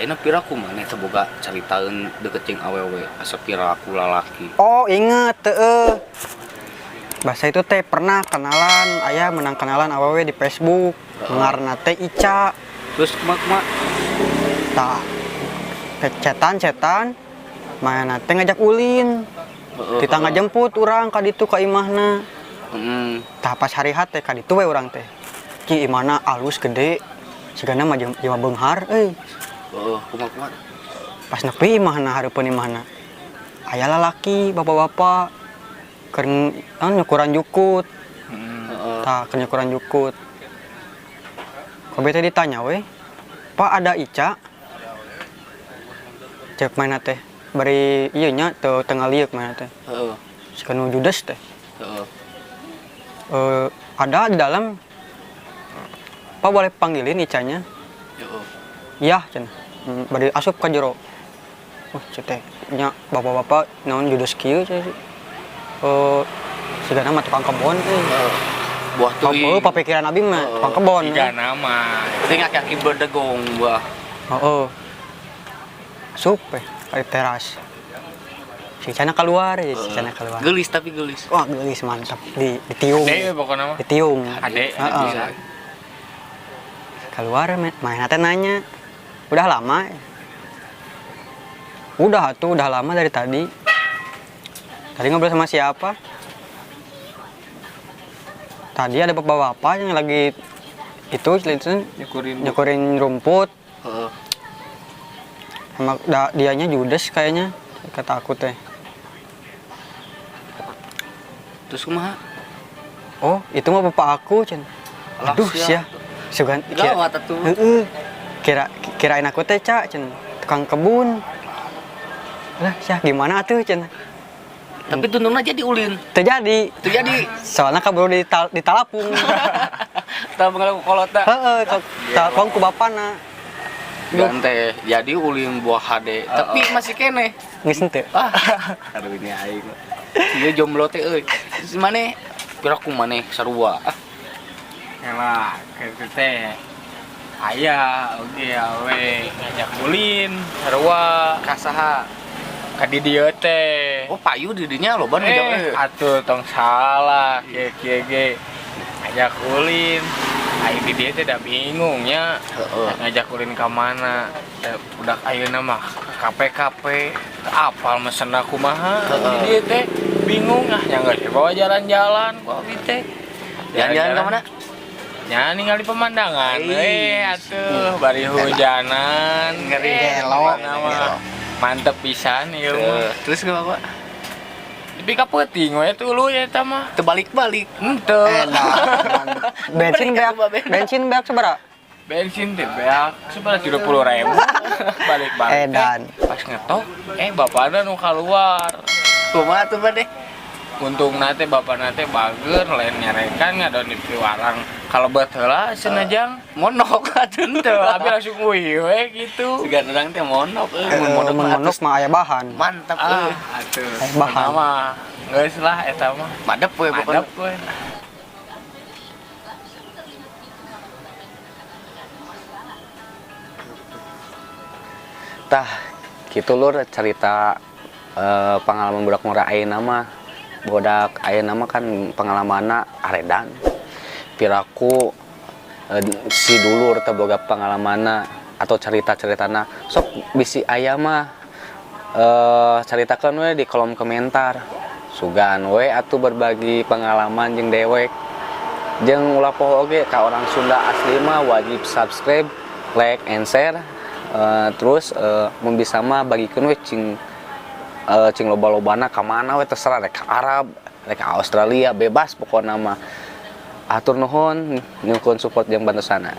Ayeuna piraku maneh teh boga caritaeun deket jeung awewe asa piraku lalaki. Oh, inget teu. Bahasa itu teh pernah kenalan, aya menang kenalan awewe di Facebook. Ngaranna teh Ica. Terus kumaha kumaha? Tah. Cetan-cetan mana teh ngajak ulin. Kita ngajemput urang ka ditu ka imahna. Tah pas hari H teh ka ditu we urang teh. Ki imahna alus gede. Sigana mah jelema beunghar euy. Heeh, kumaha kumaha? Pas nepi imahna hareupeun imahna. Aya lalaki bapak-bapak keur naon nyukuran jukut. Tah keur nyukuran jukut. Kobe teh ditanya we, "Pak, ada Ica?" Cek mana teh bari ieu nya teu teu ngalieuk mana teh. Siga nu judes teh. Eh, ada di dalam. Pak, boleh panggilin Icanya? Heeh. Iya, cenah. Bari asup ka jero. Oh, cek teh nya bapak-bapak naon judes kieu cek. Eh, sigana mah tukang kebon euy. Buah teuing. Oh, papikiran abi mah tukang kebon. Tiga nama. Penting aki-aki berdegong buah. Heeh. Asup we ka teras. Si Cana keluar, ya, si Cana keluar. Gelis tapi gelis. Wah, gelis mantap. Di ditiung. Ade pokoknya mah. Ditiung. Ade. Heeh. Bisa. Keluar main teh nanya. Udah lama? Udah tuh, udah lama dari tadi. Tadi ngobrol sama siapa? Tadi ada bapak-bapak yang lagi itu Nyukurin. Nyukurin rumput. Sama dianya judes kayaknya kata aku teh. Terus kumaha? Oh, itu mah bapak aku, Cen. Alah, Aduh, sia. sia. Sugan kira, Gawat atuh. heeh. Kira kirain aku teh, Cak, Cen, tukang kebun. Lah, sia gimana atuh, Cen? Tapi tuntungna jadi ulin. Terjadi. Terjadi. Soalnya kaburu di ditalapung. Tah pengal kolotna. Heeh, telepon ku bapana. Dan teh jadi ulin buah HD, tapi masih keneh. Geus henteu. Ah, aduh ini aing. Ieu jomblo teh euy. Terus maneh piraku maneh sarua. Ah, Kela, kitu teh. Aya oge awe ngajak ulin sarua ka saha? Ka di dieu teh. Oh, payu di dinya loba nu ngajak Eh, atuh tong salah, kieu kieu ge. Ngajak ulin. Aing di dieu teh da bingung nya. Ngajak ulin ka mana? Da budak ayeuna mah KPKP apal mesenna kumaha. Di dieu teh bingung ah nya geus bawa jalan-jalan ku abi teh. Jalan-jalan ka mana? Nya ningali pemandangan. Ih. Eh, atuh bari hujanan. Ngeri. Eh, Gelo, mana mah. gelo. Mantep pisan ieu mah. Terus kenapa? Tapi ka peuting we tuluy eta mah. Terbalik-balik. Henteu. Edan. Bensin beak, bensin beak sabaraha? Bensin teh beak sebelas 30.000. Balik-balik teh. Edan. Pas ngetok, eh bapakna nu keluar. Kumaha tuh teh? Untung nate bapak nate bager lain nyarekan ngadon di piwarang kalebet heula cenah jang. Monok atuh. Henteu, abi langsung wih we gitu. Siga urang teh monok euy, mun Eh, monok mun mah monok mah aya bahan. mantap Ah, euy. atuh. Eh, bahan. Mah geus lah eta mah. Madep we pokona. Madep we. Tah, gitu lur cerita pengalaman budak ngora ayeuna mah. Budak ayeuna mah kan pengalamanna aredan. Piraku si dulur teh boga pengalamanna atau cerita-ceritana sok bisi aya mah caritakeun we di kolom komentar. Sugan we atuh berbagi pengalaman jeung dewek. Jeung ulah poho oge ka orang Sunda asli mah wajib subscribe, like and share. Terus mun bisa mah bagikeun we cing cing loba-lobana ka mana we terserah, rek ka Arab, rek ka Australia, bebas pokona mah. Atur nuhun nyungkeun support jeung bantosana.